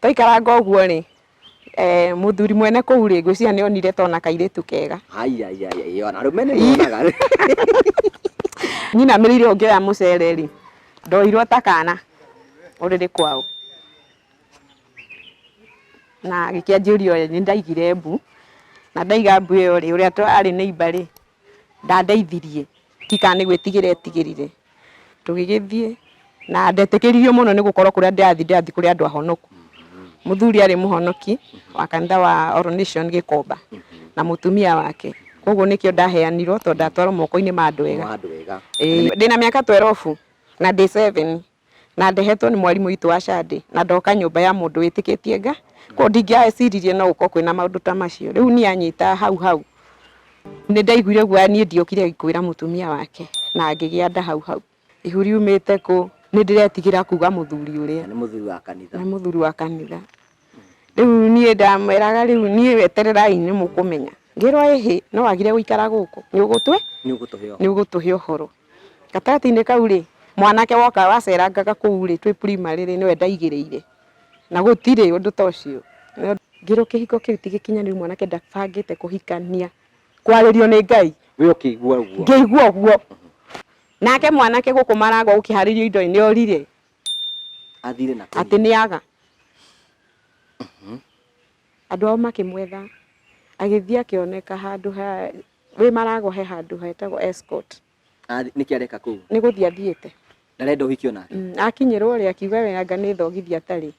Twaikaranga ũguo rĩ, eh, mũthuri mwene kũu rĩ, ngwĩciria nĩ onire tona kairĩtu kega. Ai ai ai ai, ona arũme nĩ monaga. Nyinamĩrĩire ũngĩoya mũcere rĩ, ndoirwo ta kana ũrĩrĩ kwao. Na gĩkĩanjĩria nĩ ndaigire mbu, na ndaiga mbu ĩyo rĩ, ũrĩa arĩ neighbor rĩ, ndandeithirie, ndiũĩ kana nĩ gwĩtigĩra etigĩrire. Tũgĩgĩthiĩ na ndetĩkĩririo mũno nĩ gũkorwo kũrĩa ndĩrathiĩ ndĩrathiĩ kũrĩ andũ ahonoku. Mũthuri arĩ mũhonoki wa kanitha wa All Nation Gĩkomba na mũtumia wake. Koguo nĩkĩo ndaheanirwo tondũ ndatwarwo moko-inĩ ma andũ ega. Ma andũ ega. Ĩĩ, ndĩna mĩaka 12 na ndĩ 7 na ndehetwo nĩ mwarimũ witũ wa Sunday na ndoka nyũmba ya mũndũ wĩtĩkĩtie Ngai. Koguo ndingĩeciririe no gũkorwo kwĩna maũndũ ta macio. Rĩu niĩ anyita hau hau nĩ ndaiguire guoya niĩ ndiokire kwĩra mũtumia wake na ngĩgĩa nda hau hau. Ihu riumĩte kũ? Nĩ ndĩretigĩra kuga mũthuri ũrĩa. Na nĩ mũthuri wa kanitha. Nĩ mũthuri wa kanitha. Rĩu niĩ ndamwĩraga rĩu niĩ wetererai nĩ mũkũmenya. Ngĩrwo ĩhĩ no wagire gũikara gũkũ nĩ ũgũtwe Nĩ ũgũtũhe ũhoro. Nĩ ũgũtũhe ũhoro. Gatagatĩ-inĩ kau rĩ, mwanake woka wacerangaga kũu rĩ twĩ primary rĩ nĩwe ndaigĩrĩire na gũtirĩ ũndũ ta ũcio. Ngĩrwo kĩhiko kĩu ti gĩkinyanĩru mwanake ndabangĩte kũhikania kwarĩrio nĩ Ngai. We ũkĩigua ũguo? Ngĩigua ũguo. Nake mwanake gũkũ Maragwa gũkĩharĩrio indo nĩ orire. Athire na kũ? Atĩ nĩ aga. Andũ ao makĩmwetha agĩthiĩ akĩoneka handũ ha wĩ Maragwa he handũ hetagwo Escort. Nĩkĩ areka kũu? Nĩ gũthiĩ athiĩte. Ndarenda ũhiki onake? Akinyĩrwo rĩ akiuga we anga nĩ thogithi atarĩ.